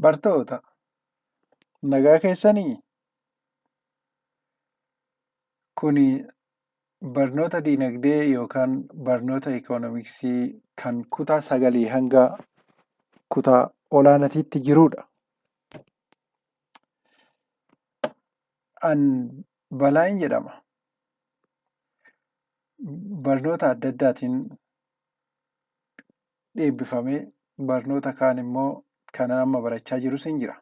Bartoota, nagaa keessanii? Kuni barnoota diinagdee yookaan barnoota ikoonomiksii kan kutaa sagalii hanga kutaa olaanaatiitti jiruudha. An Balaayin jedhama. Barnoota adda addaatiin eebbifamee barnoota kaan immoo kanan amma barachaa jirus hin jira.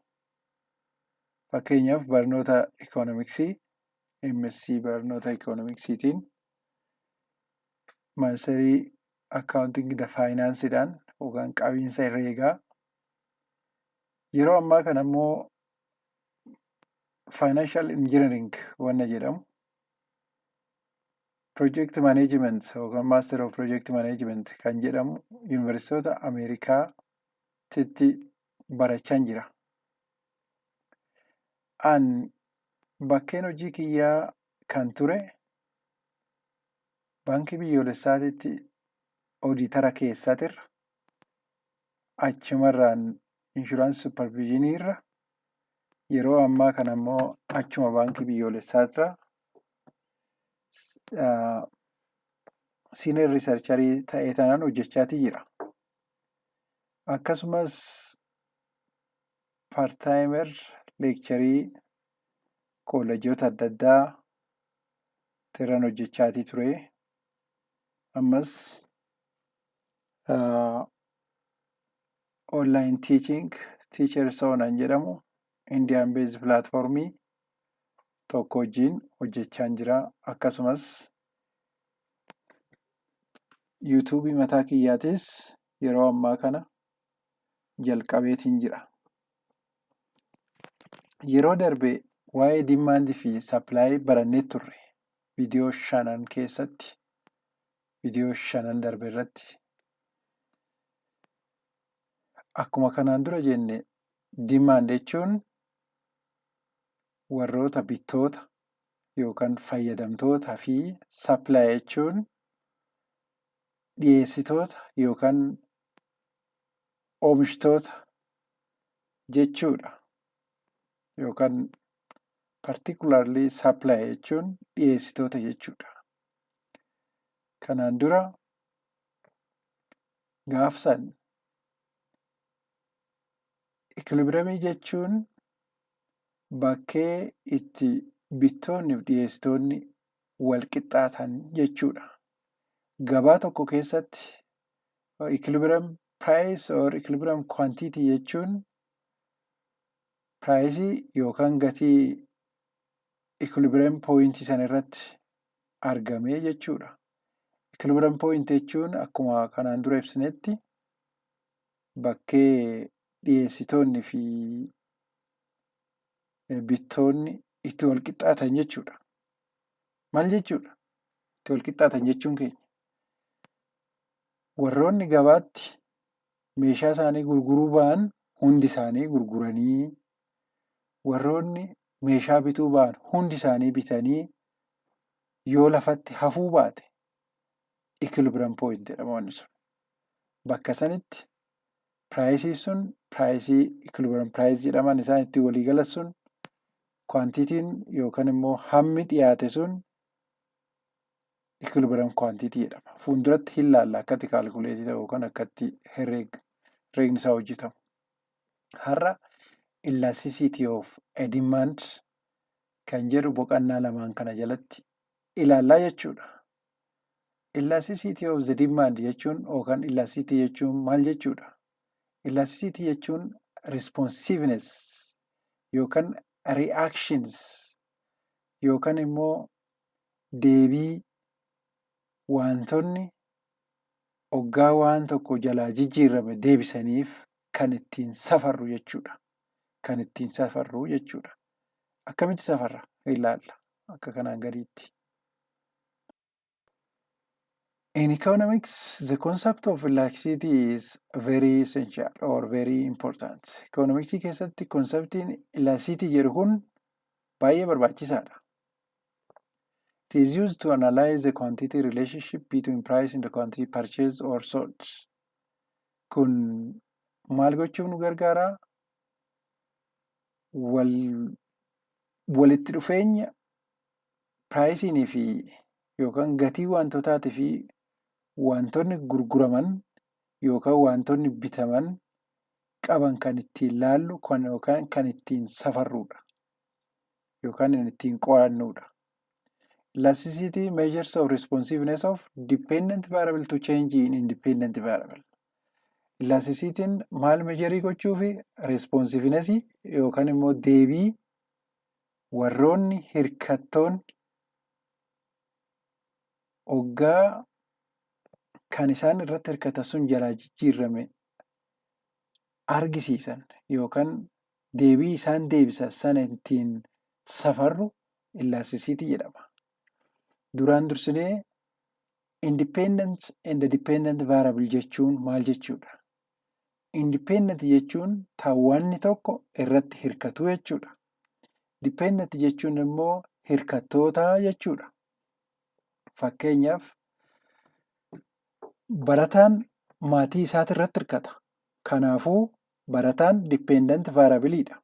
Fakkeenyaaf barnoota ikoonomiksii MSc barnoota ikoonomiksiitiin maasterii akkaawuntingii da faayinaansiidhaan yookaan qabiinsa herreegaa yeroo ammaa kana immoo faayinaanshaal injinariing wanna jedhamu Project Management yookaan Master of Project Management kan jedhamu yuunivarsiitota Ameerikaatitti barachaan jira. An bakkeen hojii kiyyaa kan ture baankii biyyoolessaatitti odiitara keessatirra achumarraan inshuraansii supparviizyinii irra yeroo ammaa kana immoo achuma baankii biyyoolessaatirra senior researcherii ta'ee tanaan hojjechaatii jira. Akkasumas part-timer lecturii koolleejjota adda addaa irran hojjechaatii ture. Ammas online teaching teacher Sonan jedhamu Indian based platformii tokko wajjin hojjechaan jira. Akkasumas yuutuubii mataa kiyyaatis yeroo ammaa kana jalqabeetiin jira. Yeroo darbe waa'ee demand fi supply barannee turre viidiyoo shanan keessatti, viidiyoo shanan darbe irratti. Akkuma kanaan dura jenne, demand jechuun warroota bittoota yookaan fayyadamtoota fi supply jechuun dhiyeessitoota yookaan oomishtoota jechuudha. Yookaan particularly supply jechuun dhiyeessitoota jechuudha. Kanaan dura gaafsan equilibriumii jechuun bakkee itti bittoonni fi dhiyeessitoonni wal qixxaatan jechuudha. Gabaa tokko keessatti equilibrium price or equilibrium quantity jechuun priceii yookaan gatii equilibrium point sana irratti argame jechuudha. Equilibrium point jechuun akkuma kanaan dura ibsinetti bakkee dhiyeessitoonni fi bittoonni itti wal qixxaatan jechuudha. Maal jechuudha? Itti wal qixxaatan jechuun keenya. Warroonni gabaatti meeshaa isaanii gurguruu ba'an hundi isaanii gurguranii, warroonni meeshaa bituu ba'an hundi isaanii bitanii yoo lafatti hafuu baate equilibrium point jedhama wanni sun. Bakka sanitti priceii sun priceii equilibrium price jedhaman isaan itti walii galan sun, quantityn yookaan immoo hammi dhiyaate sun equilibrium quantity jedhama. Fuulduratti hin laalla akkatti calculateii ta'u yookaan akkatti herreegni isaa hojjetamu. Har'a elasticity of a demand kan jedhu boqonnaa lamaan kana jalatti ilaallaa jechuudha. Elasticity of the demand jechuun yookaan elasticity jechuun maal jechuudha? Elasticity jechuun responsiveness yookaan reactions yookaan immoo deebii wantoonni hoggaa waan tokko jalaa jijjiirame deebisaniif kan ittiin safarru jechuudha. Kan ittiin safarru jechuudha. Akkamitti safarra? Ilaalla akka kanaan gadiitti. In economics, the concept of elasticity is very essential or very important. Economicsii keessatti conceptiin elasticity jedhu kun baay'ee barbaachisaadha. It is used to analyze the quantity relationship between price and the quantity purchased or sold. Kun maal gochuuf nu gargaara? Walitti dhufeenya priceiinii fi yookaan gatii wantootaatii fi wantoonni gurguraman yookaan wantoonni bitaman qaban kan ittiin laallu kan yookaan kan ittiin safarrudha. Yookaan kan ittiin qo'annudha. Elasticity measures of responsiveness of dependent variable to change in independent variable. Elasticityn maal measure gochuufi? Responsiveness yookaan immoo deebii warroonni hirkattoonni hoggaa kan isaan irratti hirkatan sun jalaa jijjiirame argisiisan yookaan deebii isaan deebisan sana ittiin safarru elasticity jedhama. Duraan dursinee independent and dependent variable jechuun maal jechuudha? Independent jechuun kan wanni tokko irratti hirkatu jechuudha. Dependent jechuun immoo hirkattoota jechuudha. Fakkeenyaaf, barataan maatii isaati irratti hirkata. Kanaafuu barataan dependent variableidha.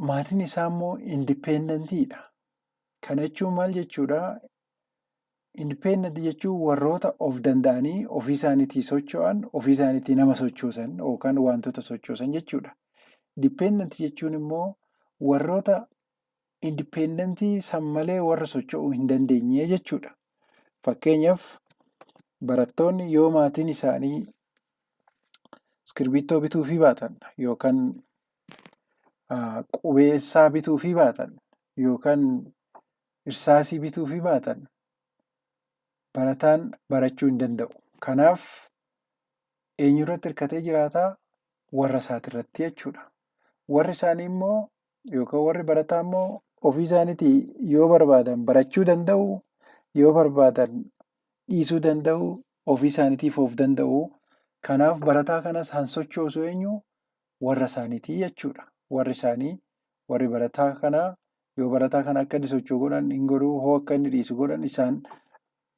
Maatiin isaa immoo independentiidha. Kana jechuun maal jechuudha? Independent jechuun warroota of danda'anii ofii isaaniitii socho'an, ofii isaaniitii nama sochoosan yookaan wantoota sochoosan jechuudha. Dependent jechuun immoo warroota independentii san malee warra socho'uu hin dandeenye jechuudha. Fakkeenyaaf, barattoonni yoo maatiin isaanii iskirbittoo bituufii baatan yookaan qubeessaa bituufii baatan yookaan irsaasii bituufii baatan, barataan barachuu hin danda'u. Kanaaf eenyurratti hirkatee jiraataa? Warra isaatirratti jechuudha. Warri isaanii immoo yookaan warri barataa immoo ofii isaaniitii yoo barbaadan barachuu danda'u, yoo barbaadan dhiisuu danda'u, ofii isaaniitiif of danda'u. Kanaaf barataa kanas han sochoosu eenyu? Warra isaaniitii jechuudha. Warri isaanii, warri barataa kanaa, yoo barataa kana akka inni socho'u godhan hin godhuu, hoo akka inni dhiisu godhan isaan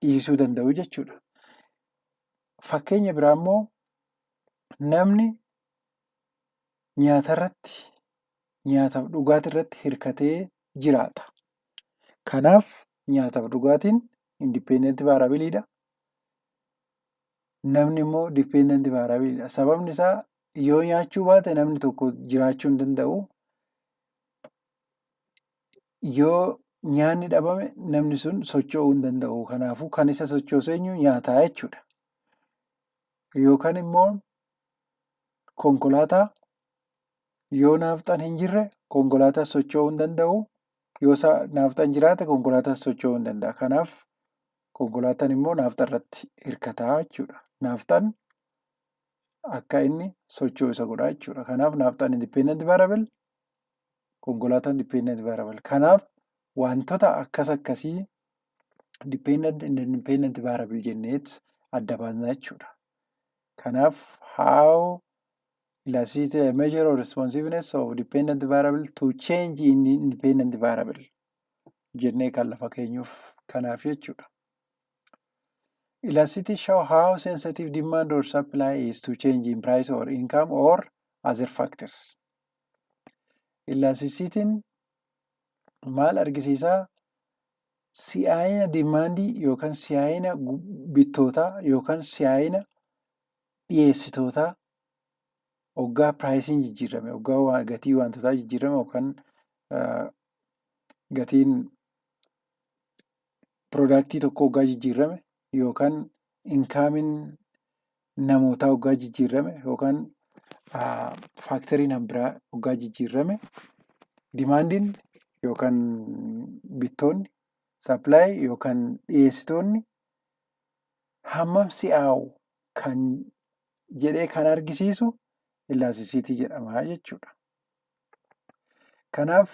dhiisuu danda'u jechuudha. Fakkeenya biraa immoo namni nyaatarratti, nyaataaf dhugaatii irratti hirkatee jiraata. Kanaaf nyaataaf dhugaatiin independent variableidha. Namni immoo dependent variableidha. Sababni isaa yoo nyaachuu baate namni tokko jiraachuu hin danda'u. Yoo nyaanni dhabame namni sun socho'uu hin danda'u. Kanaafuu kan isa sochoosu eenyu? Nyaataa jechuudha. Yookaan immoo konkolaataa, yoo naafxaan hin jirre konkolaataan socho'uu hin danda'u. Yoo naafxaan jiraate konkolaataan socho'uu hin danda'a. Kanaaf konkolaataan immoo naafxa irratti hirkataa jechuudha. Naafxaan akka inni socho'u isa godha jechuudha. Kanaaf naafxaan independent variable, konkolaataan dependent variable. Kanaaf wantoota akkas akkasii dependent and independent variable jenneet adda baasna jechuudha. Kanaaf how elasticity measure of responsiveness of dependent variable to change in independent variable jennee kan lafa keenyuuf kanaaf jechuudha. Elasticity show how sensitive demand or supply is to change in price or income or other factors. Elasticityn maal argisiisaa? Si'aayina demandii yookaan si'aayina bittootaa yookaan si'aayina dhiyeessitootaa hoggaa priceiin jijjiirame, hoggaa gatii wantootaa jijjiirame yookaan gatiin productii tokkoo hoggaa jijjiirame yookaan incomeiin namootaa hoggaa jijjiirame yookaan factoriin kan biraa hoggaa jijjiirame, demandiin yookaan bittoonni, supply yookaan dhiyeessitoonni hammam si'aawu kan jedhee kan argisiisu elasticity jedhama jechuudha. Kanaaf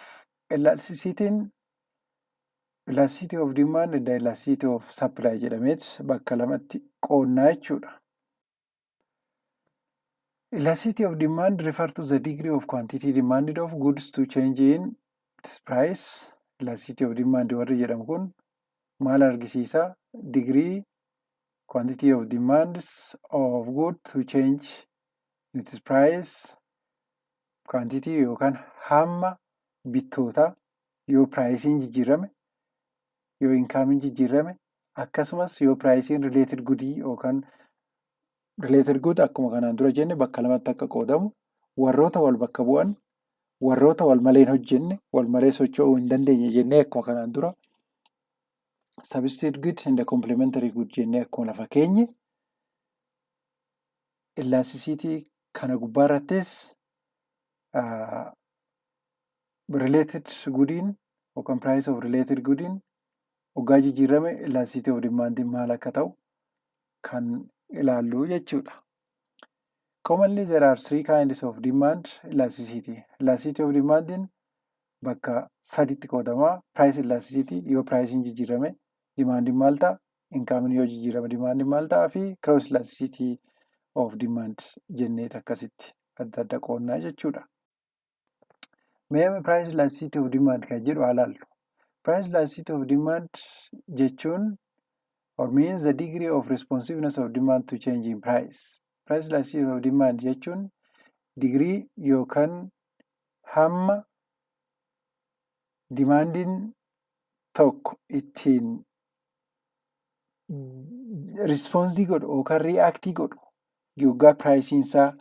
elasticityn elasticity of demand and elasticity of supply jedhameet bakka lamatti qoodnaa jechuudha. Elasticity of demand refer to the degree of quantity demanded of goods to change in its price. Elasticity of demand warri jedhamu kun maal argisiisa? Degree quantity of demands of good to change in its price. Quantity yookaan hamma bittootaa yoo priceiin jijjiirame, yoo incomeiin jijjiirame, akkasumas yoo priceiin related goodii yookaan related good akkuma kanaan dura jenne bakka lamatti akka qoodamu, warroota wal bakka bu'an, warroota wal malee hin hojjenne, wal malee socho'uu hin dandeenye jennee, akkuma kanaan dura substitute good and complementary good jennee akkuma lafa keenye, elasticity kana gubbaa irrattis related goodiin yookaan price of related goodiin hoggaa jijjiirame elasticity of demand maal akka ta'u kan ilaallu jechuudha. Commonly there are three kinds of demand elasticity. Elasticity of demand bakka saditti qoodama. Price elasticity, yoo priceiin jijjiirame demandiin maal ta'a? Incomeiin yoo jijjiirame demandiin maal ta'a? Fi cross elasticity of demand jennee akkasitti adda adda qoodnaa jechuudha. Mee price elasticity of demand kan jedhu haa ilaallu. Price elasticity of demand jechuun or means the degree of responsiveness of demand to change in price. Price elasticity of demand jechuun degree yookaan hamma demandiin tokko ittiin response godhu yookaan react godhu yoggaa priceiin isaa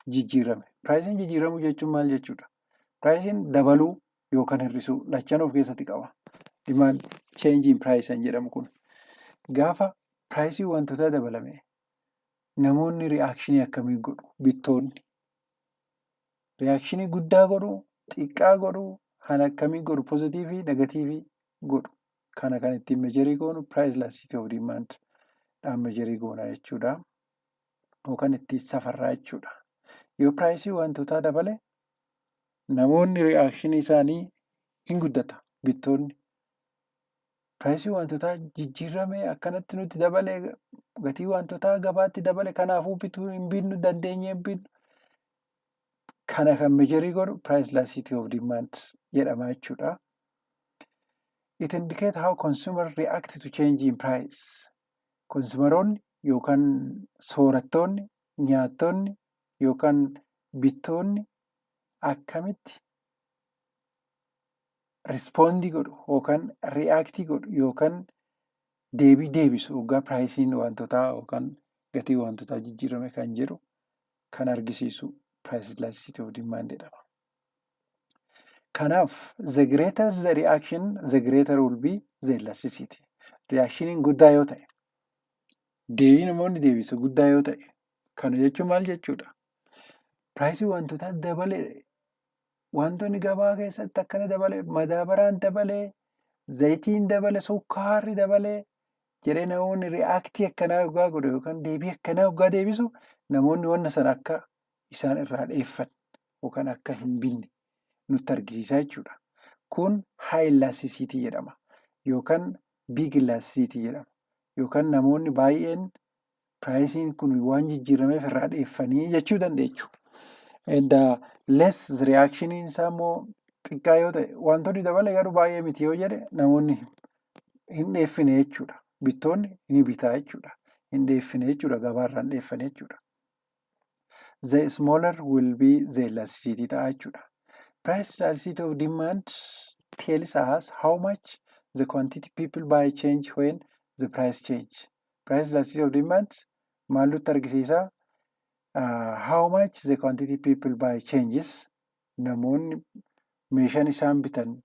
jijjiirame. Priceiin jijjiiramuu jechuun maal jechuudha? Priceiin dabaluu yookaan hir'isuu lachan of keessatti qaba. Demand change in price kan jedhamu kun. Gaafa priceiin wantootaa dabalame namoonni reaction akkamii godhu, bittoonni? Reaction guddaa godhuu, xiqqaa godhuu, kan akkamii godhu, positive, negative godhu? Kana kan ittiin measure goonu price elasticity of demand dhaan measure goona jechuudha. Yookaan ittiin safarraa jechuudha. Yoo price wantootaa dabale namoonni reaction isaanii hin guddata, bittoonni. Price wantootaa jijjiirame, akkanatti nutti dabale, gatii wantootaa gabaatti dabale, kanaafuu bituu hin binnu, dandeenyee hin binnu. Kana kan measure godhu price elasticity of demand jedhama jechuudha. It indicates how consumer react to change in price. Consumeroonni yookaan soorattoonni, nyaattonni yookaan bittoonni akkamitti respond godhu yookaan react godhu yookaan deebii deebisu hoggaa priceiin wantootaa yookaan gatiin wantootaa jijjiirame kan jedhu kan argisiisu price elasticity of demand jedhama. Kanaaf the greater the reaction, the greater will be the elasticity. Reactioniin guddaa yoo ta'e, deebii namoonni deebisu guddaa yoo ta'e, kana jechuun maal jechuudha? Price wantootaa dabale, wantoonni gabaa keessatti akkana dabale, madaabaraan dabale, zayitiin dabale, sukkaarri dabale jedhee namoonni react akkanaa yoggaa godhu yookaan deebii akkanaa yoggaa deebisu, namoonni wanna sana akka isaan irraa dheeffan yookaan akka hin binne nutti argisiisa jechuudha. Kun high elasticity jedhama yookaan big elasticity jedhama yookaan namoonni baay'een priceiin kun waan jijjiirameef irraa dheeffanii jechuu dandeechu. And less reaction isaa immoo xiqqaa yoo ta'e, wantoonni dabale garuu baay'ee miti yoo jedhe, namoonni hin dheeffine jechuudha. Bittoonni ni bitaa jechuudha. Hin dheeffine jechuudha, gabaarraa hin dheeffane jechuudha. The smaller will be the elasticity ta'a jechuudha. Price elasticity of demand tells us how much the quantity people buy change when the price change. Price elasticity of demand maal nutti argisiisa? How much the quantity people buy changes, namoonni meeshaan isaan bitan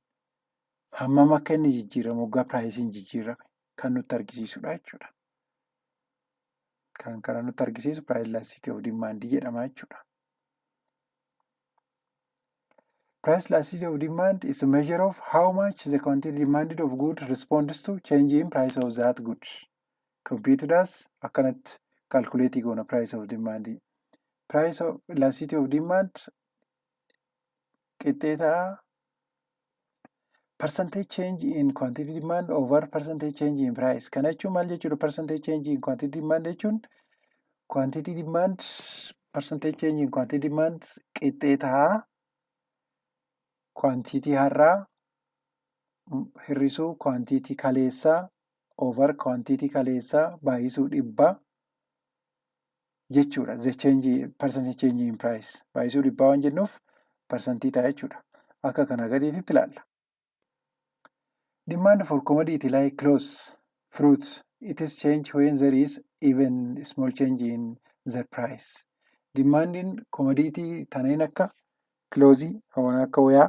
hammam akka inni jijjiiramu waggaa priceiin jijjiirame kan nutti argisiisudha jechuudha. Kan kana nutti argisiisu price elasticity of demand jedhama jechuudha. Price elasticity of demand is a measure of how much the quantity demanded of good responds to change in price of that good. Computed as, akkanatti calculate goona price of demand. Price of elasticity of demand qixxeetaa percentage change in quantity demand over percentage change in price. Kana jechuun maal jechuudha? Percentage change in quantity demand jechuun quantity demand, percentage change in quantity demand qixxeetaa quantity har'aa hir'isuu quantity kaleessaa over quantity kaleessaa baay'isuu dhibbaa jechuudha. The change, percentage change in price baay'isuu dhibbaa waan jennuuf Parsantii ta'a jechuudha. Akka kanaa gadiititti ilaalla. Demand for commodity like clothes, fruits, it is change when there is even small change in the price. Demandiin commodity taneen akka clothes, waan akka wayaa,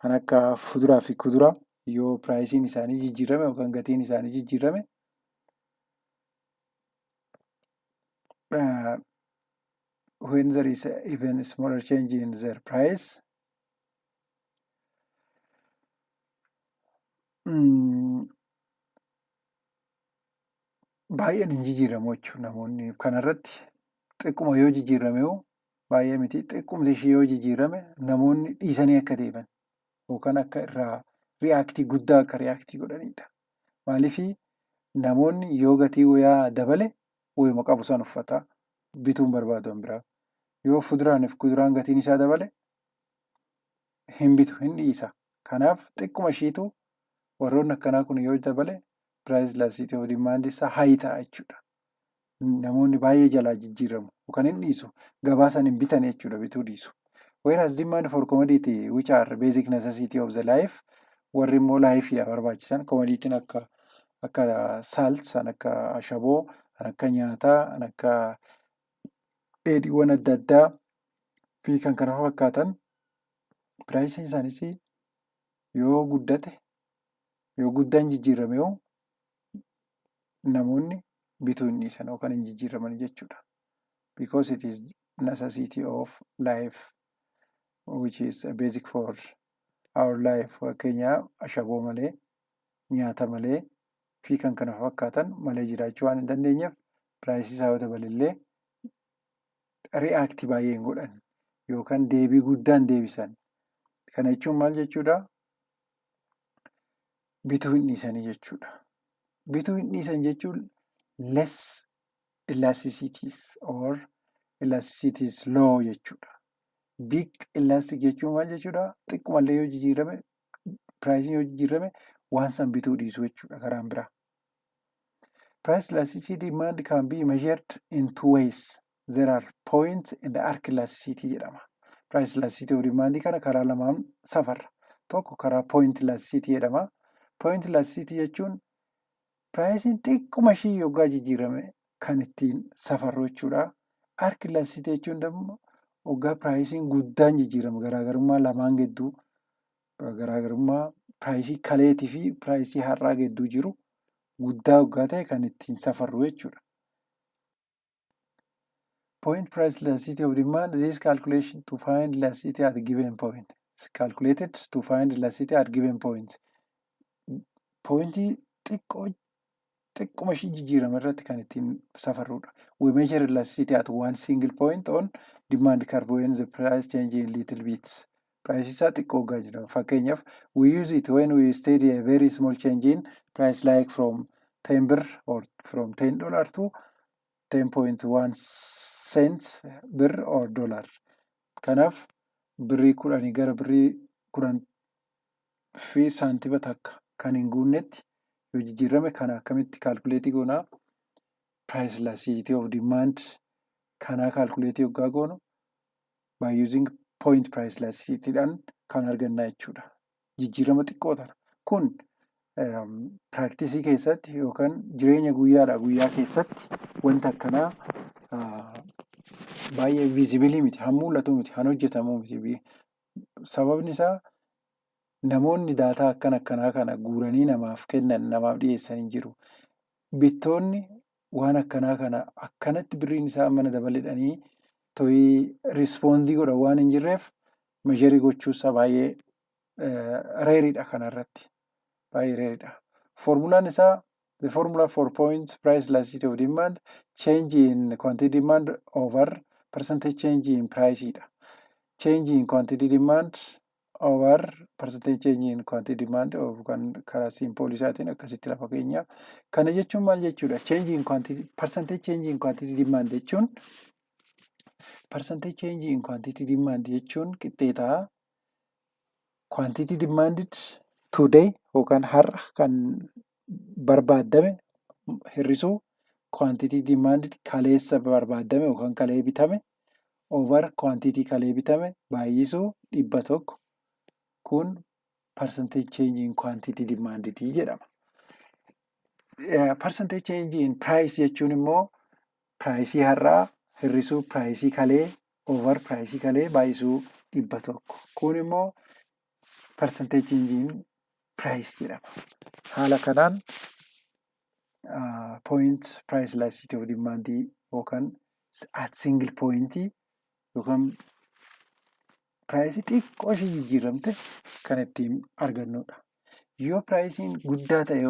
kan akka fuduraa fi kuduraa yoo priceiin isaanii jijjiirame yookaan gatiin isaanii jijjiirame when there is even smaller change in their price baay'een hin jijjiiramu jechuudha namoonni kanarratti xiqquma yoo jijjiirame hoo baay'ee miti xiqqumti ishii yoo jijjiirame namoonni dhiisanii akka deeman yookaan akka irraa ri'aaktii guddaa akka ri'aaktii godhanidha. Maaliif namoonni yoo gatii wayaa dabale wayuma qabu san uffata bituu hin barbaadu kan biraa. Yoo fuduraan fi kuduraan gatiin isaa dabale hin bitu hin dhiisa. Kanaaf xiqquma ishiitu warroonni akkanaa kun yoo dabale price elasticity of demand isaa high ta'a jechuudha. Namoonni baay'ee jalaa jijjiiramu yookaan hin dhiisu gabaa san hin bitan jechuudha bituu dhiisu. Whereas demand for commodity which are basic necessity of the life warri immoo lifeidha barbaachisan commodity'n akka akka salt kan akka ashaboo kan akka nyaataa kan akka dheedhiiwwan adda addaa fi kan kana fakkaatan priceiin isaanis yoo guddate yoo guddaan jijjiirame hoo namoonni bituu hin dhiisan yookaan hin jijjiiraman jechuudha. Because it is necessity of life which is a basic for our life. Fakkeenyaaf ashaboo malee nyaata malee fi kan kana fakkaatan malee jiraachuu waan hin dandeenyeef priceii isaa yoo dabalellee react baay'ee hin godhan yookaan deebii guddaa hin deebisan. Kana jechuun maal jechuudha? Bituu hin dhiisanii jechuudha. Bituu hin dhiisan jechuun less elasticities or elasticities low jechuudha. Big elastic jechuun maal jechuudha? Xiqqumallee yoo jijjiirame priceiin yoo jijjiirame waan san bituu dhiisuu jechuudha karaan biraa. Price elasticity demand can be measured in two ways. There are point and arc elasticity jedhama. Price elasticity of demand kana karaa lamaan safarra. Tokko karaa point elasticity jedhama. Point elasticity jechuun priceiin xiqquma ishii yoggaa jijjiirame kan ittiin safarru jechuudha. Arc elasticity jechuun immoo hoggaa priceiin guddaan jijjiiramu garaagarummaa lamaan gidduu garaagarummaa priceii kaleetii fi priceii har'aa gidduu jiru guddaa hoggaa ta'e kan ittiin safarru jechuudha. Point price elasticity of demand this calculation to find elasticity at given point. It's calculated to find elasticity at given point. Pointii xiqqoo xiqquma ishii jijjiirame irratti kan ittiin safarrudha. We measure elasticity at one single point on demand curve when the price change in little bits. Price isaa xiqqoo hoggaa jira. Fakkeenyaaf we use it when we study a very small change in price like from 10 birr or from $10 to 10.1 cents birr or dollar. Kanaaf birrii 10 gara birrii 10 fi saantima takka kan hin guunnetti yoo jijjiirame kana akkamitti calculateii goonaa? Price elasticity of demand kanaa calculateii hoggaa goonu by using point price elasticity-dhaan kan argannaa jechuudha. Jijjiirama xiqqoo tana. Kun practiceii keessatti yookaan jireenya guyyaadhaa guyyaa keessatti wanta akkanaa baay'ee visibleii miti, han mul'atu miti, han hojjetamu miti. Sababni isaa namoonni data akkana akkanaa kana guuranii namaaf kennan namaaf dhiyeessan hin jiru. Bittoonni waan akkanaa kana akkanatti birriin isaa mana dabaledhanii to'ii respondii godhan waan hin jirreef measureii gochuusaa baay'ee rareiidha kanarratti. Baay'ee rareiidha. Formulaan isaa the formula for point price elasticity of demand change in quantity demand over percentage change in price dha. Change in quantity demand over percentage change in quantity demand kan karaa simple isaatiin akkasitti lafa keenya. Kana jechuun maal jechuudha? Change in quantity percentage change in quantity demand jechuun percentage change in quantity demand jechuun qixxeetaa quantity demanded today yookaan har'a kan barbaadame hir'isuu quantity demanded kaleessa barbaadame yookaan kalee bitame over quantity kalee bitame baay'isuu 100. Kun percentage change in quantity demanded jedhama. Percentage change in price jechuun immoo priceii har'aa hir'isuu priceii kalee over priceii kalee baay'isuu 100. Kun immoo percentage change in price jedhama. Haala kanaan point price elasticity of demand yookaan at single point yookaan priceii xiqqoo ishee jijjiiramte kan ittiin argannudha. Yoo priceiin guddaa ta'e,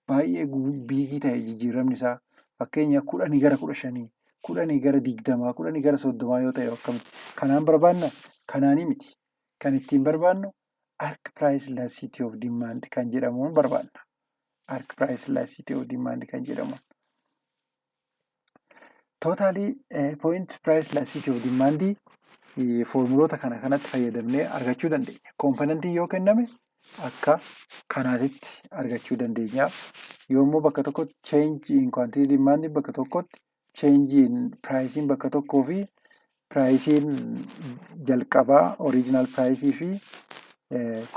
baay'ee bigii ta'e, jijjiiramni isaa fakkeenya 10 gara 15, 10 gara 20, 10 gara 30 yoo ta'e akkamitti? Kanaan barbaannaa? Kanaanii miti. Kan ittiin barbaannu arc price elasticity of demand kan jedhamuun barbaanna. Arc price elasticity of demand kan jedhamuun. Totally point price elasticity of demand formuloota kana kanatti fayyadamnee argachuu dandeenya. Componentiin yoo kenname akka kanaatitti argachuu dandeenya. Yommuu bakka tokkotti change in quantity demand bakka tokkotti, change in pricing bakka tokkoo fi priceiin jalqabaa, original priceii fi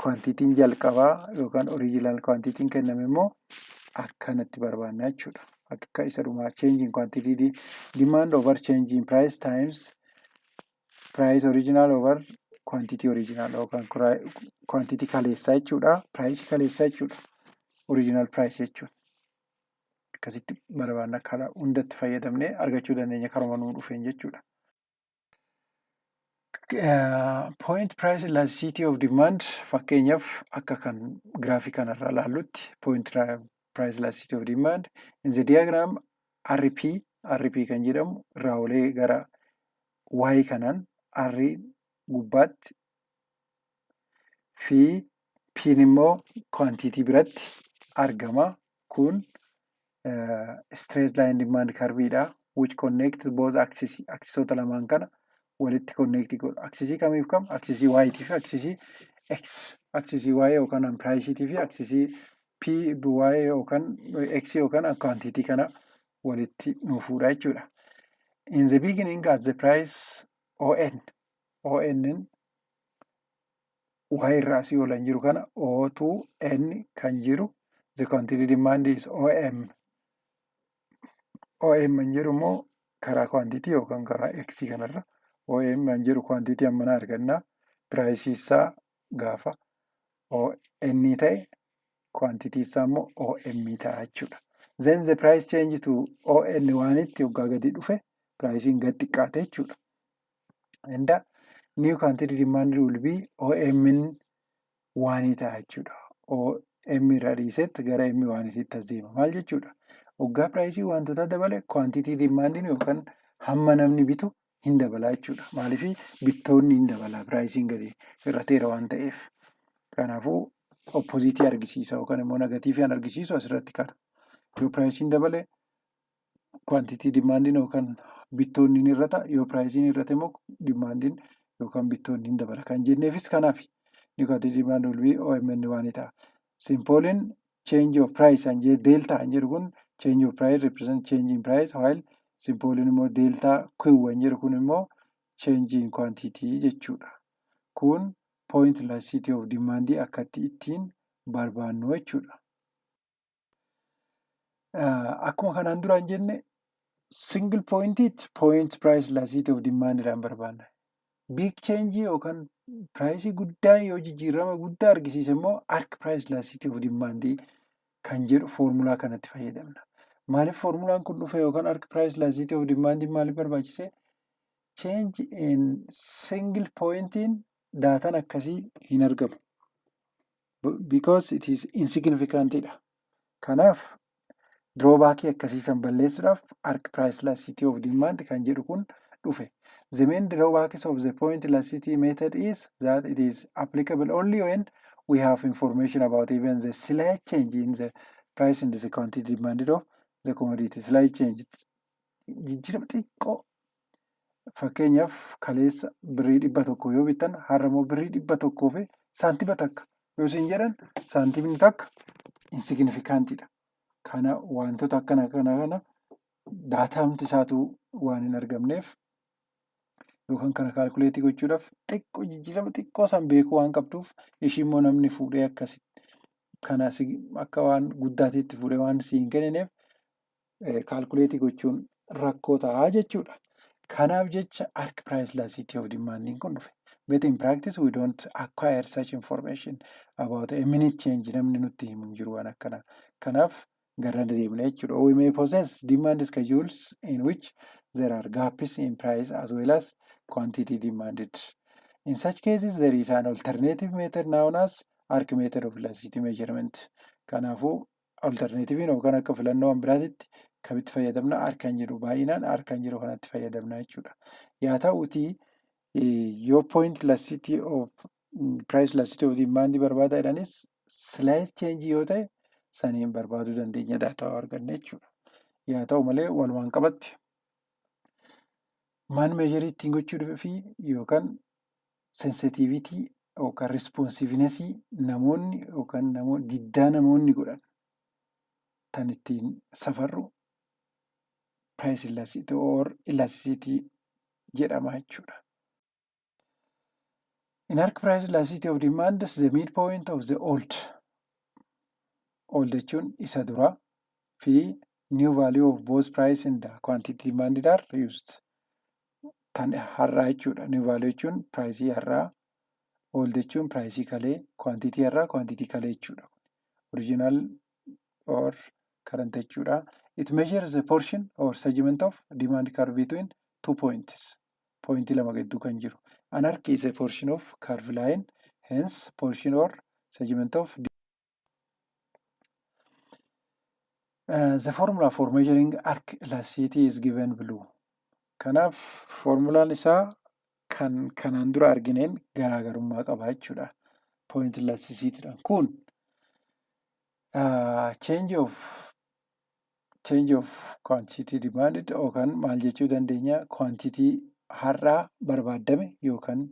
quantityn jalqabaa yookaan original quantityn kenname immoo akkanatti barbaanna jechuudha. Akka isa dhumaa change in quantity demand over change in price times price original over quantity original yookaan quantity kaleessaa jechuudha. Price kaleessaa jechuudha. Original price jechuudha. Akkasitti barbaanna, karaa hundatti fayyadamnee argachuu dandeenya karuma nuu dhufeen jechuudha. Point price elasticity of demand, fakkeenyaaf akka kan giraafii kanarraa ilaallutti, point price elasticity of demand in the diagram RP kan jedhamu irraa olee gara Y kanaan R gubbaatti fi P immoo quantity biratti argama. Kun straight line demand curve which connect both axis, axisoota lamaan kana walitti connect godha. Axisii kamiif kam? Axisii Y fi axisii X. Axisii Y yookaan price fi axisii P Y yookaan X yookaan quantity kana walitti nu fuudha jechuudha. In the beginning, at the price ON, ON Y irraa asii ol jiru kana O2 N kan jiru, the quantity demand is OM. OM kan jedhu immoo karaa quantity yookaan karaa X kanarra OM kan jedhu quantity hammana arganna. Priceii isaa gaafa ON ta'e, quantity isaa immoo OM ta'a jechuudha. Then the price change to ON oneitti hoggaa gadi dhufe, priceiin gad xiqqaate jechuudha. And the new quantity demand will be OM oneii ta'a jechuudha. OM irraa dhiisetti gara M oneiitti as deema. Maal jechuudha? Hoggaa priceii wantoota dabale, quantity demandiin yookaan hamma namni bitu hin dabala jechuudha. Maaliif? Bittoonni hin dabala, priceiin gadi hir'ateera waan ta'eef. Kanaafuu oppositeii argisiisa yookaan immoo negativeii argisiisu asirratti kana. Yoo priceiin dabale, quantity demandiin yookaan bittoonni ni hir'ata. Yoo priceiin hir'ate immoo demandiin yookaan bittoonni hin dabala kan jenneefis kanaafi. New quantity demand will be OMN oneii ta'a. Symboliin change of price an jedhu, delta an jedhu kun change of price represent change in price, while symboliin immoo delta Q an jedhu kun immoo change in quantity jechuudha. Kun point elasticity of demand akkatti ittiin barbaannu jechuudha. Akkuma kanaan duraan jenne, single pointiitti point price elasticity of demand dhaan barbaanna. Big change yookaan priceii guddaa yoo jijjiirama guddaa argisiise immoo arc price elasticity of demand kan jedhu foormulaa kanatti fayyadamna. Maaliif foormulaan kun dhufe yookaan arc price elasticity of demand maaliif barbaachise? Change in single pointiin dataan akkasii hin argamu. Because it is insignificant dha. Kanaaf drawbackii akkasii san balleessuudhaaf arc price elasticity of demand kan jedhu kun dhufe. The main drawbacks of the point elasticity method is that it is applicable only when we have information about even the slight change in the price and the quantity demanded of the commodity. Slight change, jijjiirama xiqqoo, fakkeenyaaf kaleessa birrii 100 yoo bittan, har'a immoo birrii 100 fi saantima 1 yoo isin jedhan, saantimni 1 insignificantidha. Kana wantoota akkana kana dataamti isaatu waan hin argamneef Yookaan kana calculate gochuudhaaf xiqqoo jijjiirama xiqqoo san beekuu waan qabduuf, ishii immoo namni fuudhee akkasitti kana akka waan guddaatiitti fuudhee waan si hin kennineef, calculate gochuun rakkoo ta'a jechuudha. Kanaaf jecha arc price elasticity of demand kun dhufe. But in practice we don't acquire such information about a minute change. Namni nutti himu hin jiru waan akkana. Kanaaf gara deemna jechuudha. We may possess demand schedules in which there are gaps in price as well as quantity demanded. In such cases, there is an alternative method known as arc method of elasticity measurement. Kanaafuu alternativein yookaan akka filannoo biraatitti kamitti fayyadamna? Arc kan jedhu, baay'inaan arc kan jedhu kanatti fayyadamna jechuudha. Yaa ta'uutii, yoo point elasticity of price elasticity of demand barbaada jedhanis, slight change yoo ta'e saniin barbaaduu dandeenya data arganne jechuudha. Yaa ta'u malee, walumaan qabatti maan measure ittiin gochuu fi yookaan sensitivity yookaan responsiveness namoonni yookaan diddaa namoonni godhan tan ittiin safarru price elasticity or elasticity jedhama jechuudha. In arc price elasticity of demand, the midpoint of the old, old jechuun isa duraa, fi new value of both price and the quantity demanded are used. Tan har'aa jechuudha. New value jechuun price har'aa, old jechuun price kalee, quantity har'aa, quantity kalee jechuudha. Original or current jechuudha. It measures the portion or segment of demand curve between two points. Pointii lama gidduu kan jiru. An arc is a portion of curve line, hence portion or segment of. The formula for measuring arc elasticity is given below. Kanaaf formulaan isaa kan kanaan dura argineen garaagarummaa qaba jechuudha. Point elasticity kun change of quantity demanded yookaan maal jechuu dandeenya? Quantity har'aa barbaadame yookaan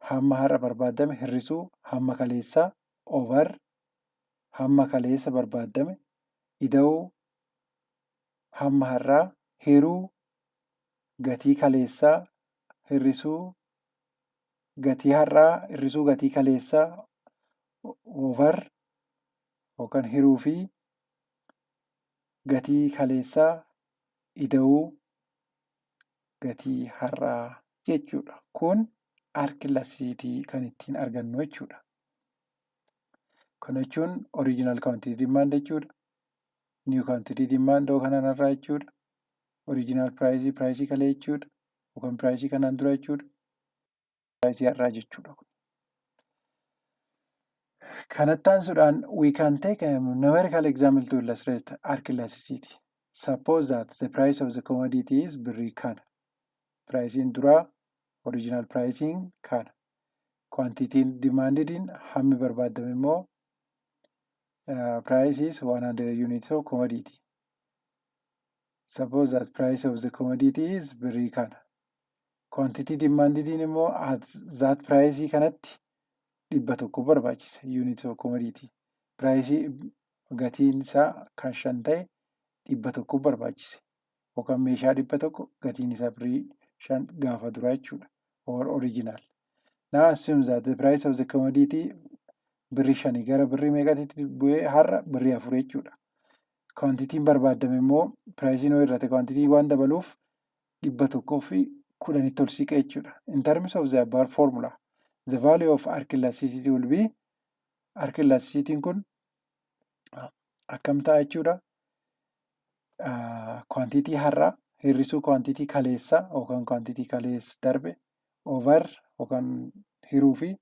hamma har'a barbaadame hir'isuu hamma kaleessaa over hamma kaleessa barbaadame ida'uu hamma har'aa hiruu gatii kaleessaa hir'isuu gatii har'aa hir'isuu gatii kaleessaa over yookaan hiruu fi gatii kaleessaa ida'uu gatii har'aa jechuudha. Kun arc elasticity kan ittiin argannu jechuudha. Kana jechuun original quantity demand jechuudha. New quantity demand yookaan har'aa jechuudha. Original price, price kalee jechuudha. Yookaan price kanaan dura jechuudha. Price har'aa jechuudha. Kanatti aansuudhaan, we can take a numerical example to illustrate arc elasticity. Suppose that the price of the commodity is birrii kana. Priceiin duraa, original pricing kana. Quantity demanded, hammi barbaadame immoo, price is 100 units of commodity. Suppose that price of the commodity is birrii kana. Quantity demanded immoo at that price kanatti 100 barbaachisa units of commodity. Price, gatiin isaa kan 5 ta'e, 100 barbaachise. Yookaan meeshaa 100, gatiin isaa birrii 5 gaafa duraa jechuudha. Or original. Now assume that the price of the commodity birrii 5 gara birrii meeqatti bu'ee? Har'a birrii 4 jechuudha. Quantityn barbaadame immoo, priceiin yoo hir'ate quantityn waan dabaluuf, 110tti ol siqa jechuudha. In terms of the above formula, the value of arc elasticity will be, arc elasticity kun akkam ta'a jechuudha? Quantity har'aa hir'isuu quantity kaleessaa yookaan quantity kaleessa darbe over yookaan hiruu fi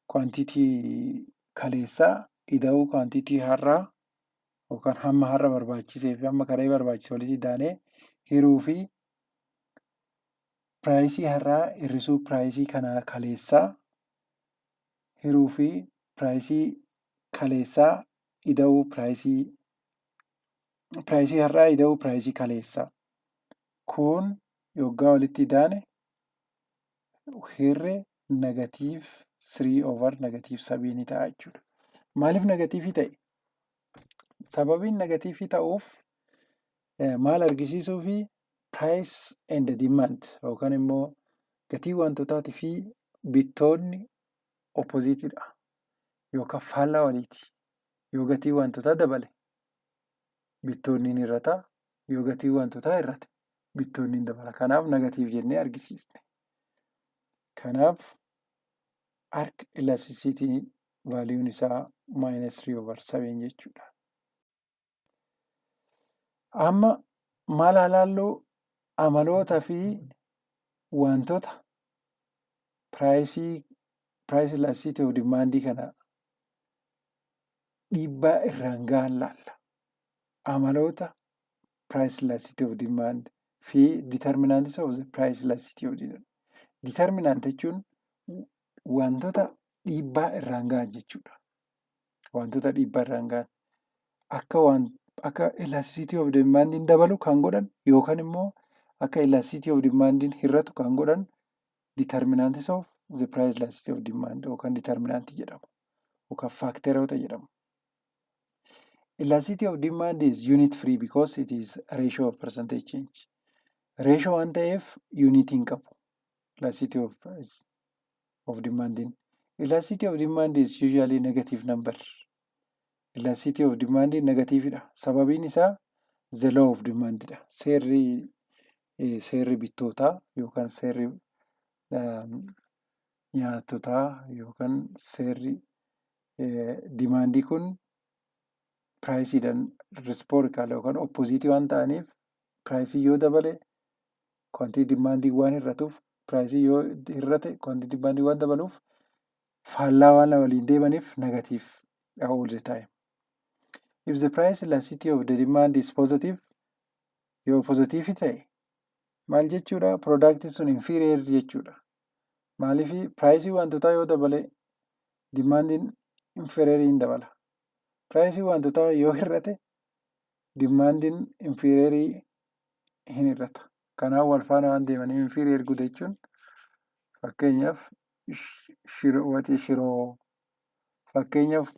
quantity kaleessaa ida'uu quantity har'aa yookaan hamma har'a barbaachisee fi hamma kalee barbaachise walitti daanee hiruu fi price har'aa hir'isuu price kana kaleessaa hiruu fi price kaleessaa ida'uu price har'aa ida'uu price kaleessaa. Kun yoggaa walitti idaane hirree negative 3 over negative 7 ta'a jechuudha. Maaliif negative ta'e? Sababiin negative ta'uuf maal argisiisuufi? Price and demand yookaan immoo gatii wantootaatii fi bittoonni oppositeiidha yookaan faallaa waliiti. Yoo gatii wantootaa dabale bittoonni ni hir'ata. Yoo gatii wantootaa hir'ate bittoonni ni dabala. Kanaaf negative jennee argisiisne. Kanaaf arc elasticity valueun isaa minus 3 over 7 jechuudha. Amma maal haa laallu? Amaloota fi wantoota price elasticity of demand kana dhiibbaa irraan gahan laalla. Amaloota price elasticity of demand fi determinants of the price elasticity of demand. Determinant jechuun wantoota dhiibbaa irraan gahan jechuudha. Wantoota dhiibbaa irraan gahan akka waan akka elasticity of demand dabalu kan godhan yookaan immoo akka elasticity of demand hir'atu kan godhan determinants of the price elasticity of demand yookaan determinant jedhamu yookaan factoroota jedhamu. Elasticity of demand is unit free because it is ratio of percentage change. Ratio waan ta'eef unit hin qabu. Elasticity of price of demand. Elasticity of demand is usually negative number. Elasticity of demand negative dha. Sababiin isaa the law of demand dha. Seerri bittootaa yookaan seerri nyaatotaa yookaan seerri demandii kun priceiidhaan reciprocal yookaan oppositeii waan ta'aniif, priceii yoo dabale quantity demandii waan hir'atuuf, priceii yoo hir'ate quantity demandii waan dabaluuf, faallaa waan waliin deemaniif negative all the time. If the price elasticity of the demand is positive, yoo positive ta'e maal jechuudha? Product sun inferior jechuudha. Maaliif? Priceii wantootaa yoo dabale demandiin inferiorii dabala. Priceii wantootaa yoo hir'ate demandiin inferiorii hin hir'ata. Kanaaf wal faana waan deemaniif inferior good jechuun, fakkeenyaaf waxii shiroo, fakkeenyaaf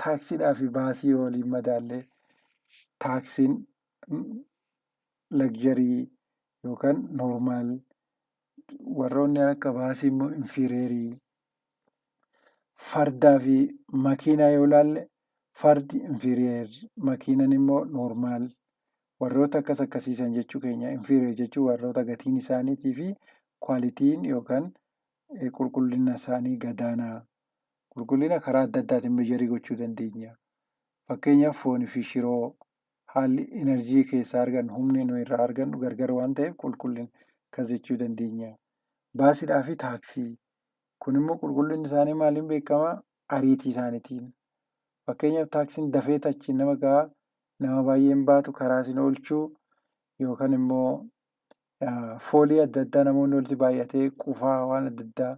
taaksiidhaa fi baasii yoo waliin madaallee, taaksiin luxury yookaan normal, warroonni akka baasii immoo inferiorii. Fardaa fi makiinaa yoo ilaalle, fardi inferior, makiinaan immoo normal, warroota akkas akkasiisan jechuu keenya. Inferior jechuun warroota gatiin isaaniitii fi qualityn yookaan qulqullina isaanii gadaanaa. Qulqullina karaa adda addaatiin measure gochuu dandeenya. Fakkeenyaaf foonii fi shiroo haalli energy keessaa argannu, humni nuyi irraa argannu gargar waan ta'eef, qulqullina akkas jechuu dandeenya. Baasiidhaa fi taaksii kun immoo qulqullinni isaanii maaliin beekamaa? Ariitii isaaniitiin. Fakkeenyaaf taaksiin dafee achiin nama gahaa, nama baay'een baatu, karaa isin oolchuu, yookaan immoo foolii adda addaa namoonni walitti baay'atee qufaa waan adda addaa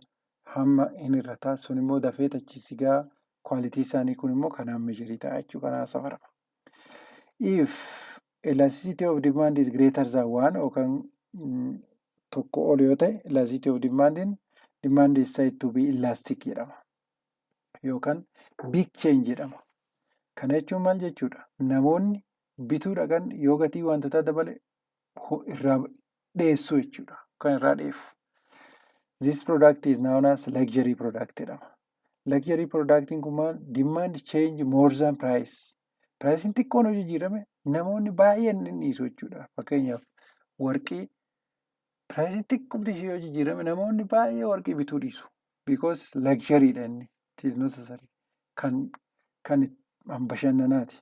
hamma hin hir'ata. Sun immoo dafee achi si gahaa, quality isaanii kun immoo kanaan measure ta'a jechuudha, kanaan safarama. If elasticity of demand is greater than one yookaan tokko ol yoo ta'e, elasticity of demand is said to be elastic jedhama. Yookaan big change jedhama. Kana jechuun maal jechuudha? Namoonni bituu dhaqan yoo gatii wantootaa dabale irraa dheessuu jechuudha. Kan irraa dheessu. This product is known as luxury product jedhama. Luxury productiin kun maal? Demand change more than price. Priceiin xiqqoon yoo jijjiirame namoonni baay'een ni dhiisu jechuudha. Fakkeenyaaf warqii, priceiin xiqqoomti ishee yoo jijjiirame namoonni baay'ee warqii bituu dhiisu. Because luxuryidha inni. It is necessary. Kan bashannanaati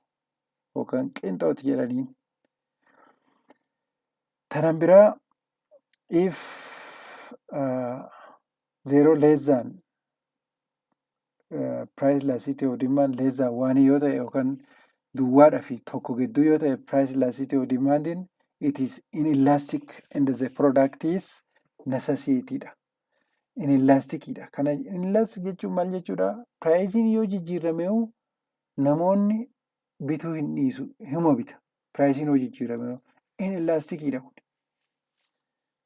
yookaan qinxooti jedhaniin. Tanan biraa, if zero less than price elasticity of demand less than one yoo ta'e yookaan duwwaadhaa fi tokko gidduu yoo ta'e, price elasticity of demand it is inelastic and the product is necessity dha. Inelastic dha. Kana inelastic jechuun maal jechuudha? Priceiin yoo jijjiirame namoonni bituu hin dhiisu, hima bita. Priceiin yoo jijjiirame inelastic dha kun.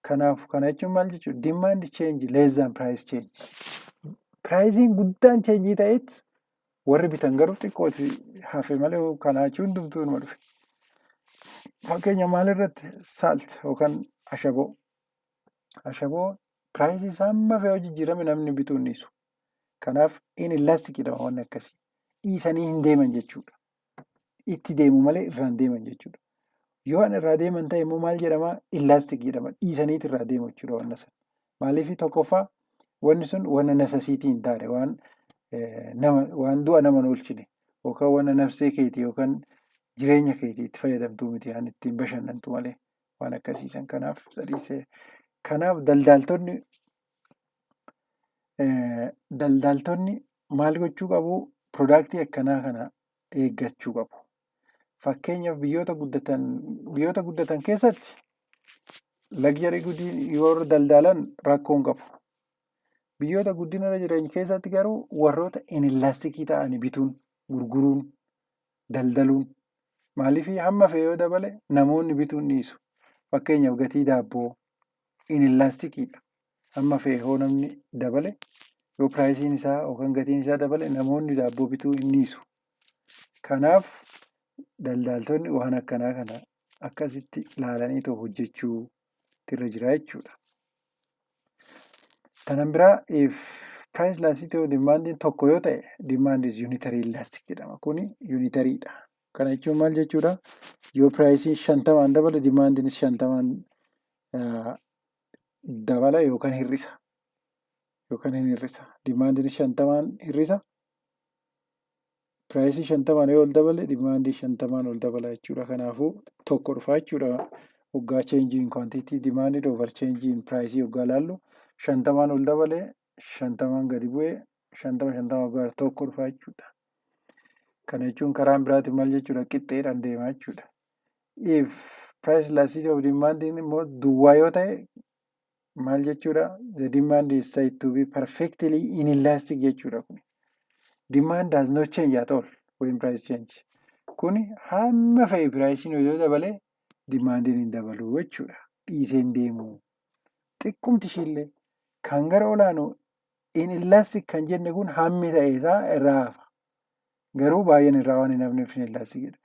Kanaaf kana jechuun maal jechuudha? Demand change less than price change. Priceiin guddaan change ta'eet warri bitan garuu xiqqooti hafe malee kanaa jechuun hundumtuu inuma dhufe. Fakkeenya maalirratti? Salt yookaan ashaboo. Ashaboo priceii isaa hamma fe'ee jijjiirame namni bituu hin dhiisu. Kanaaf inelastic jedhama wanni akkasii. Dhiisanii hin deeman jechuudha. Itti deemu malee irraa hin deeman jechuudha. Yoo an irraa deeman ta'e immoo maal jedhama? Elastic jedhama. Dhiisaniit irraa deemu jechuudha wanna sana. Maaliif? Tokkoffaa, wanni sun wanna necessity hin taane, waan nama waan du'a nama hin oolchine yookaan wanna nafsee keetii yookaan jireenya keetii itti fayyadamtuu miti, waan ittiin bashannantu malee waan akkasiisan. Kanaaf sadiisee kanaaf daldaaltonni maal gochuu qabu? Productii akkanaa kana eeggachuu qabu. Fakkeenyaaf, biyyoota guddatan keessatti luxury goodii yoo daldalan rakkoo hin qabu. Biyyoota guddina irra jiran keessatti garuu warroota inelasticii ta'anii bituun, gurguruun, daldaluun, maaliif hamma fe'ee yoo dabale namoonni bituu hin dhiisu. Fakkeenyaaf, gatii daabboo inelasticiidha. Hamma fe'e hoo namni dabale, yoo priceiin isaa yookaan gatiin isaa dabale, namoonni daabboo bituu hin dhiisu. Kanaaf daldaaltonni waan akkanaa kana akkasitti ilaalanii hojjechuu irra jira jechuudha. Kanan biraa, if price elasticity of demand tokko yoo ta'e, demand is unitary elastic jedhama. Kuni unitaryidha. Kana jechuun maal jechuudha? Yoo priceiin 50n dabale, demandiinis 50n dabala yookaan hir'isa. Yookaan hin hir'isa. Demandiinis 50n hir'isa. Priceii 50n yoo ol dabale, demandii 50n ol dabala jechuudha. Kanaafuu tokko dhufa jechuudha. Hoggaa change in quantity demanded over change in price hoggaa laallu, 50n ol dabale, 50n gadi bu'ee, 50 50 hoggaa tokko dhufa jechuudha. Kana jechuun karaan biraatiin maal jechuudha? Qixxeedhaan deema jechuudha. If price elasticity of demand immoo duwwaa yoo ta'e maal jechuudha? The demand is said to be perfectly inelastic jechuudha kun. Demand does not change at all when price change. Kuni hamma fe'e priceiin yoo dabale demandiin hin dabalu jechuudha. Dhiisee hin deemu. Xiqqumti ishiillee kan gara olaanu inelastic kan jenne kun hammi ta'e isaa irraa hafa. Garuu baay'een irraa waan hin hafneef inelasticidha.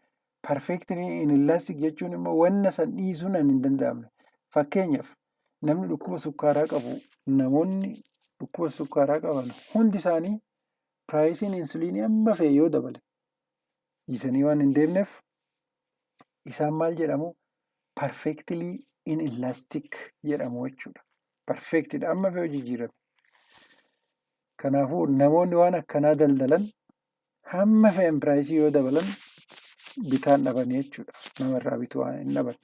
Perfectly inelastic jechuun immoo wanna san dhiisuun hin danda'amne. Fakkeenyaaf, namni dhukkuba sukkaaraa qabu, namoonni dhukkuba sukkaaraa qaban hundi isaanii priceiin insuliinii hamma fe'e yoo dabale dhiisanii waan hin deemneef isaan maal jedhamu? Perfectly inelastic jedhamu jechuudha. Perfectidha amma fe'e jijjiirame. Kanaafuu namoonni waan akkanaa daldalan hamma fe'an priceii yoo dabalan bitaan dhabanii jechuudha. Namarraa bituu waan hin dhaban.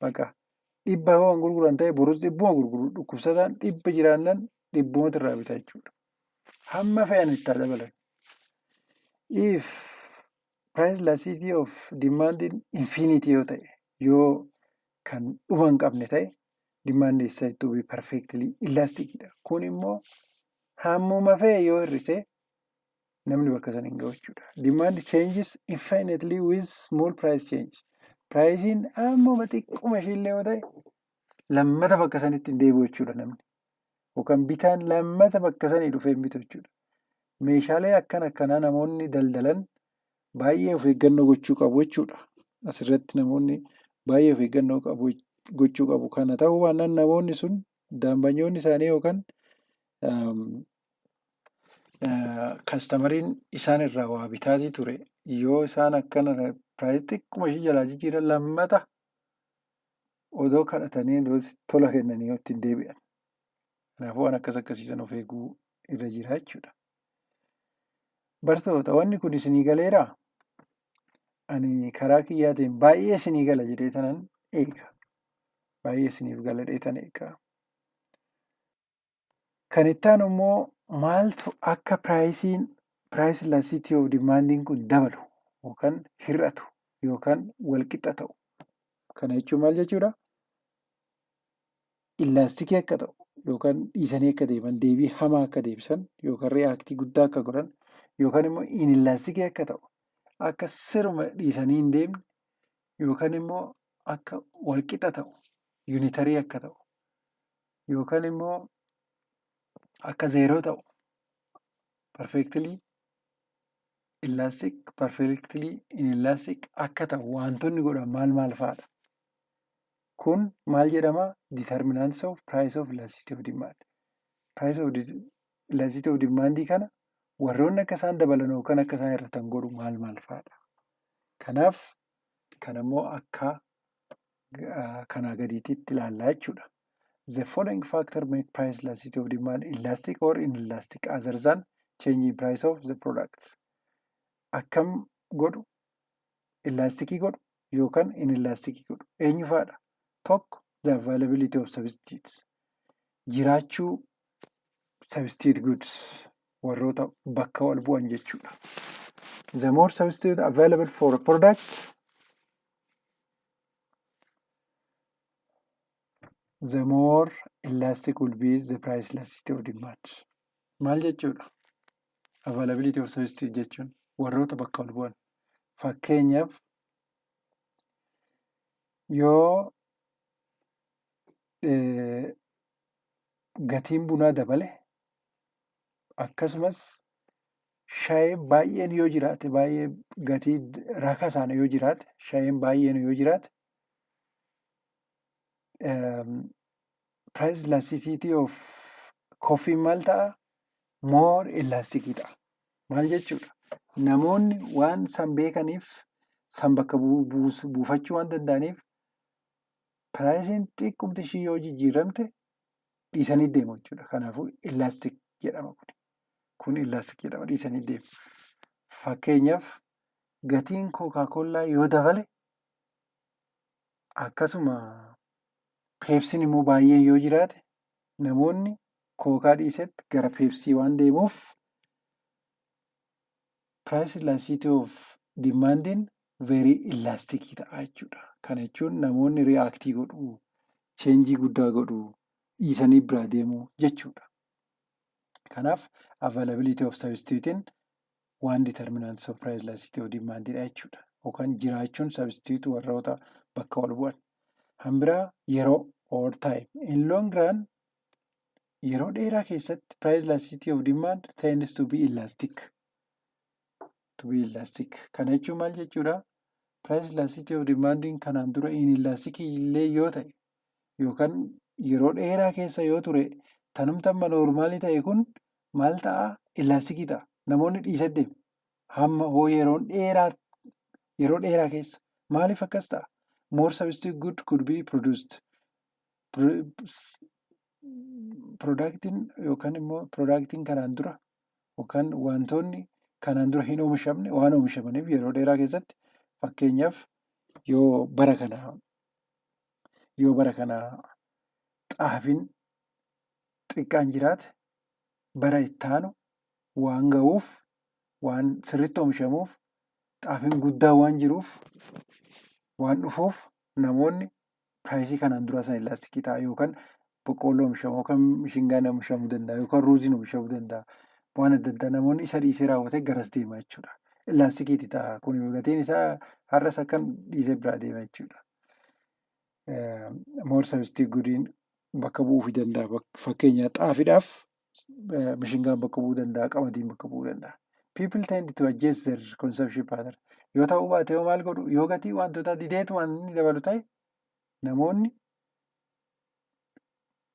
Baqa 100 yoo waan gurguran ta'e, borus 100 gurguru. Dhukkubsataan 100 jiraannaan dhibbumatu irraa bita jechuudha. Hamma fe'an itti haa dabalan. If price elasticity of demand infinity yoo ta'e, yoo kan dhuma hin qabne ta'e, demand is said to be perfectly elastic dha. Kun immoo hammuma fe'e yoo hir'ise namni bakka sana hin ga'u jechuudha. Demand changes infinitely with small price change. Priceiin hammuma xiqquma ishiillee yoo ta'e lammata bakka sanitti hin deebi'u jechuudha namni. Yookaan bitaan lammata bakka sanii dhufee hin bitu jechuudha. Meeshaalee akkana akkanaa namoonni daldalan baay'ee of eeggannoo gochuu qabu jechuudha. Asirratti namoonni baay'ee of eeggannoo qabu gochuu qabu. Kana ta'uu baannaan namoonni sun daambanyoonni isaanii yookaan customeriin isaan irraa waa bitaatii ture yoo isaan akkana priceii xiqquma ishii jalaa jijjiiran, lammata odoo kadhatanii tola kennanii ittiin deebi'an. Kanaafuu waan akkas akkasiisan of eeguu irra jira jechuudha. Bartoota, wanni kun isinii galeeraa? Ani karaa kiyyaatiin baay'ee isinii gala jedhee tanan eega. Baay'ee isiniif gala jedhee tan eega. Kan itti aanu immoo maaltu akka priceiin price elasticity of demandiin kun dabalu yookaan hir'atu yookaan walqixa ta'u? Kana jechuun maal jechuudha? Elasticii akka ta'u yookaan dhiisanii akka deeman, deebii hamaa akka deebisan yookaan reactii guddaa akka godhan, yookaan immoo inelasticii akka ta'u, akka siruma dhiisanii hin deemne, yookaan immoo akka walqixa ta'u, unitary akka ta'u, yookaan immoo akka zero ta'u, perfectly Elastic, perfectly inelastic akka ta'u wantoonni godhan maal maal fa'aadha? Kun maal jedhama? Determinants of price of elasticity of demand. Price of elasticity of demand kana warroonni akka isaan dabalan yookaan akka isaan hir'atan godhu maal maal fa'aadha? Kanaaf kanammoo akka kanaa gadiitti ilaallaa jechuudha. The following factor make price elasticity of demand elastic or inelastic other than change in price of the products. Akkam godhu? Elasticii godhu yookaan inelasticii godhu eenyu fa'aadha? Tokko, the availability of substitutes. Jiraachuu substitute goods, warroota bakka wal bu'an jechuudha. The more substitute available for a product, the more elastic will be the price elasticity of demand. Maal jechuudha? Availability of substitute jechuun warroota bakka wal bu'an. Fakkeenyaaf, yoo gatiin bunaa dabale, akkasumas shayeen baay'een yoo jiraate, baay'ee gatii rakasaan yoo jiraate, shayeen baay'een yoo jiraate, price elasticity of coffee maal ta'a? More elastic ta'a. Maal jechuudha? Namoonni waan san beekaniif, san bakka buufachuu waan danda'aniif, priceiin xiqqumti ishii yoo jijjiiramte dhiisanii deemu jechuudha. Kanaafuu elastic jedhama kun. Kun elastic jedhama, dhiisanii deemu. Fakkeenyaaf, gatiin Coca-Cola yoo dabale, akkasuma Pepsiin immoo baay'ee yoo jiraate, namoonni Coca dhiisetti gara Pepsii waan deemuuf, price elasticity of demandiin very elastic ta'a jechuudha. Kana jechuun namoonni react godhu, change guddaa godhu, dhiisanii biraa deemu jechuudha. Kanaaf availability of substitute waan determinants of price elasticity of demandidha jechuudha. Yookaan jiraachuun substitute warroota bakka wal bu'an. Kan biraa yeroo or time. In long run, yeroo dheeraa keessatti, price elasticity of demand tends to be elastic. To be elastic. Kana jechuun maal jechuudha? Price elasticity of demandiin kanaan dura inelastic illee yoo ta'e, yookaan yeroo dheeraa keessa yoo ture, tanumti amma normalii ta'e kun maal ta'a? Elasticii ta'a. Namoonni dhiisanii deemu. Hamma hoo yeroon dheeraa yeroo dheeraa keessa maaliif akkas ta'a? More substitute good could be produced. Productiin yookaan immoo productiin kanaan dura yookaan wantoonni kanaan dura hin oomishamne waan oomishamaniif yeroo dheeraa keessatti, fakkeenyaaf, yoo bara kana xaafiin xiqqaan jiraate, bara itti aanu waan ga'uuf, waan sirriitti oomishamuuf, xaafiin guddaan waan jiruuf, waan dhufuuf, namoonni priceii kanaan duraa sana elasticii ta'a, yookaan boqqolloo oomishamu yookaan mishingaan oomishamuu danda'a yookaan ruuziin oomishamuu danda'a. Waan adda addaa namoonni isa dhiisee raawwatee garas deema jechuudha. Elasticiiti ta'a kun, gatiin isaa har'as akkan dhiisee biraa deema jechuudha. More substitute goodiin bakka bu'uufii danda'a. Fakkeenyaaf, xaafiidhaaf mishingaan bakka bu'uu danda'a, qamadiin bakka bu'uu danda'a. People tend to adjust their consumption pattern. Yoo ta'uu baate yoo maal godhu? Yoo gatii wantoota dideetu waan inni dabalu ta'e, namoonni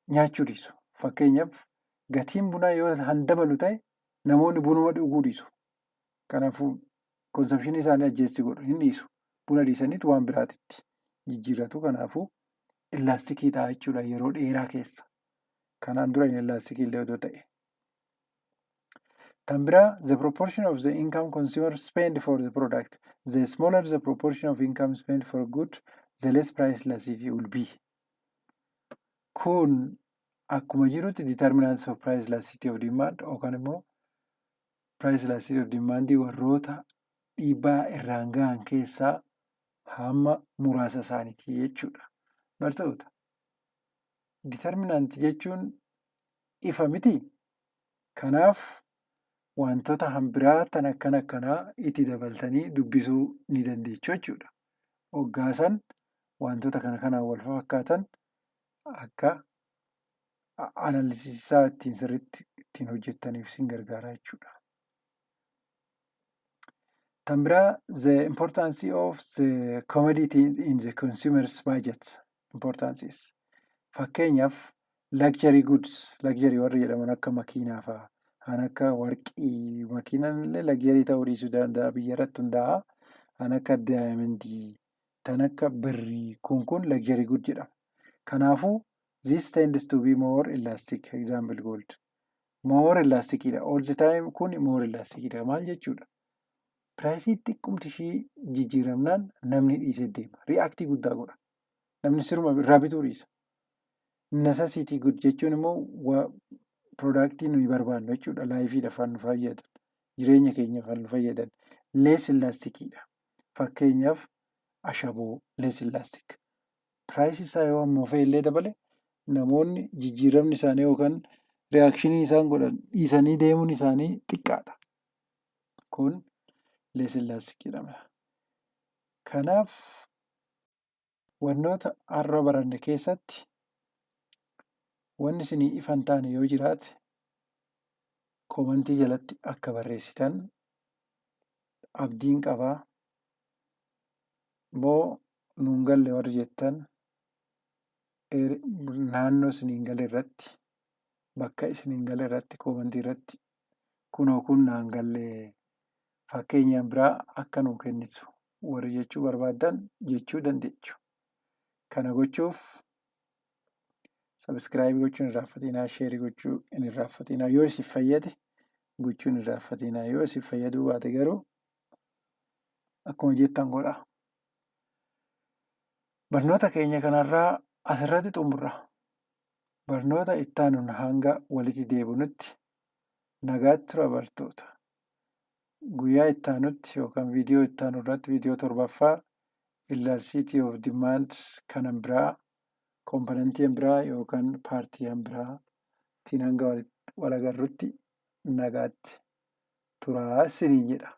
nyaachuu dhiisu. Fakkeenyaaf, gatiin bunaa yoo han dabalu ta'e, namoonni bunuma dhuguu dhiisu. Kanaafuu consumptionii isaanii adjust godhu, hin dhiisu. Buna dhiisaniitu waan biraatitti jijjiirratu. Kanaafuu elasticii ta'a jechuudha yeroo dheeraa keessa. Kanaan dura inelasticii illee otoo ta'e. Tan biraa, the proportion of the income consumer spend for the product. The smaller the proportion of income spent for good, the less price elasticity will be. Kun akkuma jirutti determinants of price elasticity of demand yookaan immoo price elasticity of demand warroota dhiibbaa irraan gahan keessaa hamma muraasa isaaniiti jechuudha. Bartoota, determinant jechuun ifa miti. Kanaaf wantoota hanbiraa tan akkana akkanaa itti dabaltanii dubbisuu ni dandeechu jechuudha. Hoggaasan wantoota kana kanaan wal fakkaatan akka analysisisaa ittiin sirriitti ittiin hojjettaniif isin gargaara jechuudha. Tan biraa, the importance of the commodity in the consumer's budget importances. Fakkeenyaaf, luxury goods, luxury warri jedhaman akka makiinaa fa'aa, kan akka warqii, makiinaan illee luxury ta'uu dhiisuu danda'a, biyya irratti hundaa'a. Kan akka diamondii, kan akka birrii kun luxury good jedhama. Kanaafuu this tends to be more elastic, example gold. More elasticidha. All the time kun more elasticidha. Maal jechuudha? Priceii xiqqumti ishii jijjiiramnaan namni dhiisee deema. Reactii guddaa godha. Namni siruma irraa bituu dhiisa. Necessity good jechuun immoo productii nuyi barbaannu jechuudha. Lifeiidhaaf kan nu fayyadan. Jireenya keenyaaf kan nu fayyadan. Less elasticidha. Fakkeenyaaf, ashaboo less elastic. Priceii isaa yoo ammoo fe'e illee dabale, namoonni jijjiiramni isaanii yookaan reactionii isaan godhan dhiisanii deemuun isaanii xiqqaadha. Kun less elastic jedhama. Kanaaf wantoota har'a baranne keessatti wanni isinii ifa hin taane yoo jiraate, commentii jalatti akka barreessitan abdiin qabaa. Immoo nuun galle warri jettan, naannoo isinii hin galle irratti, bakka isinii hin galle irratti, commentii irratti kunoo kun naan galle, fakkeenyaan biraa akka nuu kennitu warri jechuu barbaaddan jechuu dandeechu. Kana gochuuf subscribe gochuu hin irraanfatinaa, share gochuu hin irraanfatinaa, yoo isin fayyade gochuu hin irraanfatinaa, yoo isin fayyaduu baate garuu akkuma jettan godhaa. Barnoota keenya kanarraa asirratti xumurra. Barnoota itti aanuun hanga walitti deebinutti nagaatti tura, barattoota. Guyyaa itti aanutti yookaan viidiyoo itti aanu irratti, viidiyoo torbaffaa, elasticity of demand kan biraa, componentii biraa yookaan partii biraatiin hanga wal agarrutti nagaatti turaa isiniin jedha.